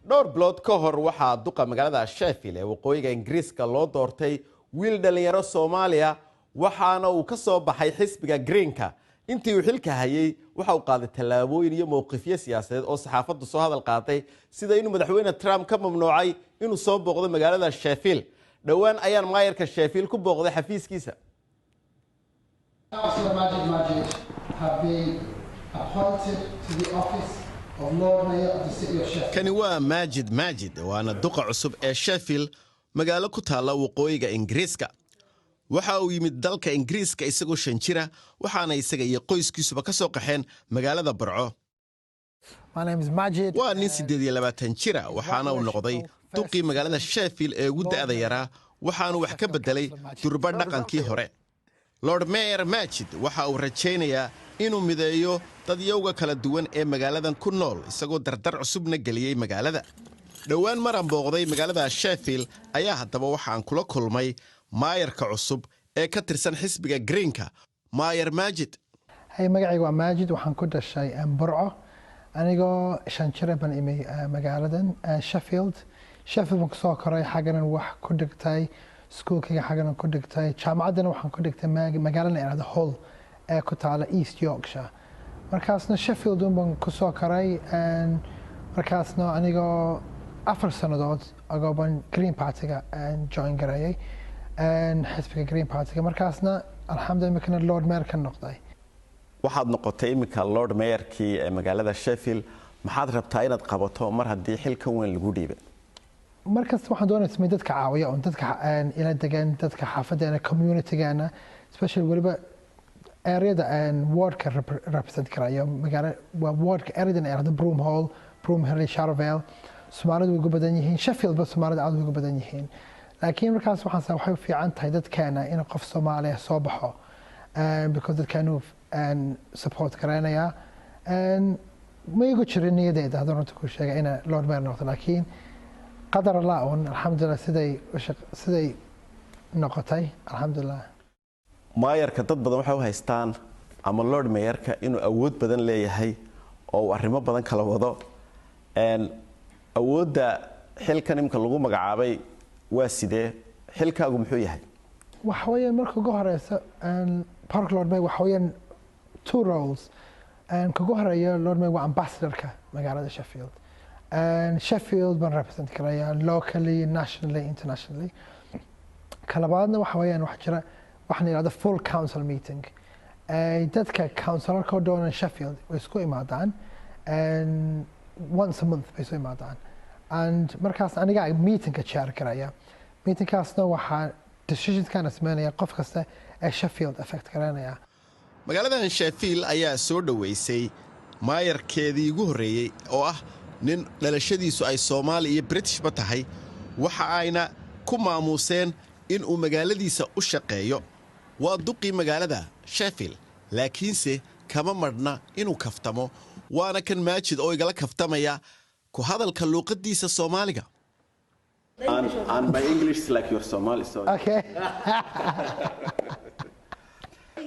Dhowr bilood ka hor waxaa duqa magaalada Sheffield ee waqooyiga Ingiriiska loo doortay wiil dhallinyaro Soomaaliya, waxaana uu ka soo baxay xisbiga Greenka. Intii uu xilka hayay waxa uu qaaday tallaabooyin iyo mowqifyo siyaasadeed oo saxaafaddu soo hadal qaatay, sida inuu Madaxweyne Trump ka mamnuucay inuu soo booqdo magaalada Sheffield. Dhowaan ayaan maayarka Sheffield ku booqday xafiiskiisa. Councillor Majid Majid have been appointed to the office of Lord Mayor of the City of Sheffield. Kani waa Maajid Maajid, waana duqa cusub ee Sheffield, magaalo ku taalla waqooyiga Ingiriiska. Waxa uu yimid dalka Ingiriiska isagoo 5 jira, waxaana isaga iyo qoyskiisuba ka soo qaxeen magaalada Burco. My name is Majid. Waa nin 28 jira, waxaana uu noqday duqii magaalada Sheffield ee ugu da'da yaraa. Waxaanu wax ka beddelay durba dhaqankii hore. Lord Mayor Maajid waxa uu rajaynayaa inuu mideeyo dadyowga kala duwan ee magaaladan ku nool, isagoo dardar cusubna geliyey magaalada. Dhowaan maraan booqday magaalada Sheffield ayaa haddaba waxaan kula kulmay maayarka cusub ee ka tirsan xisbiga Greenka, Maayar Maajid. Hey, magacayga waa Majid. Waxaan ku dhashay Burco. Anigoo 5 jira baan imay magaaladan Sheffield. Sheffield baan kusoo koray, xagganan wax ku dhigtay, iskuulkayga xagganan ku dhigtay, jaamacaddana waxaan ku dhigtay magaalada la yidhahdo Hull ee ku taala East Yorkshire. Markaasna Sheffield un baan kusoo koray. Markaasna anigoo 4 sannadood agoo baan Green Party-ga join gareeyay, xisbiga Green Party-ga. Markaasna alxamdulillah imikana Lord Mayor ka noqday. Waxaad noqotay iminka Lord Mayorkii ee magaalada Sheffield. Maxaad rabtaa inaad qabato mar haddii xilkan weyn lagu dhiibay? Markasta waxaan doonaya samey dadka caawiya un dadka ila degan, dadka xaafadeena, communitygeena, especially weliba areada wardka represent karayo. Magaala waa wardka areadan ay dhahdo Broomhall, Broomhill, Sharrow Vale. Soomaalidu way ugu badan yihiin Sheffieldba, Soomaalida aad way ugu badan yihiin. Laakiin markaas waxaan saa waxay u fiican tahay dadkeena in qof Soomaaliya soo baxo, because dadkeenu support garaynayaa. Ma igu jirin niyadeeda, haddaan runta ku sheegay, ina Lord Mayor noqdo, laakiin qadar Allah un, alxamdulilah, siday noqotay, alxamdulilah. Maayarka dad badan waxay u haystaan ama Lord Mayorka inuu awood badan leeyahay oo uu arrimo badan kala wado. Awoodda xilkan imika lagu magacaabay waa sidee? Xilkaagu muxuu yahay? Waxa weeyaan, marka ugu horeysa park Lord Mayor waxa weeyaan two roles. Kagu horeeya, Lord Mayor waa ambassadorka magaalada Sheffield. Sheffield baan represent karaya locally, nationally, internationally. Ka labaadna waxa weeyaan waxa jira waxaa la yidhahda full council meeting. Dadka councillorka oo doonan Sheffield way isku imaadaan, once a month bay isu imaadaan, and markaas aniga meetingka chair karaya. Meetingkaasna waxaa decisionskana sameynaya qof kasta ee Sheffield affect garanaya. Magaaladan Sheffield ayaa soo dhoweysay maayarkeedii ugu horreeyey oo ah nin dhalashadiisu ay Soomaali iyo Britishba tahay. Waxa ayna ku maamuuseen inuu magaaladiisa u shaqeeyo. Waa duqii magaalada Sheffield, laakiinse kama madhna inuu kaftamo. Waana kan Maajid oo igala kaftamaya ku hadalka luuqaddiisa Soomaaliga. And my English is like your Somali, so Okay.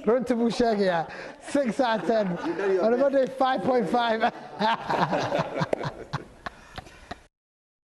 Runta buu sheegayaa, 6 out of 10. On a Monday, 5.5.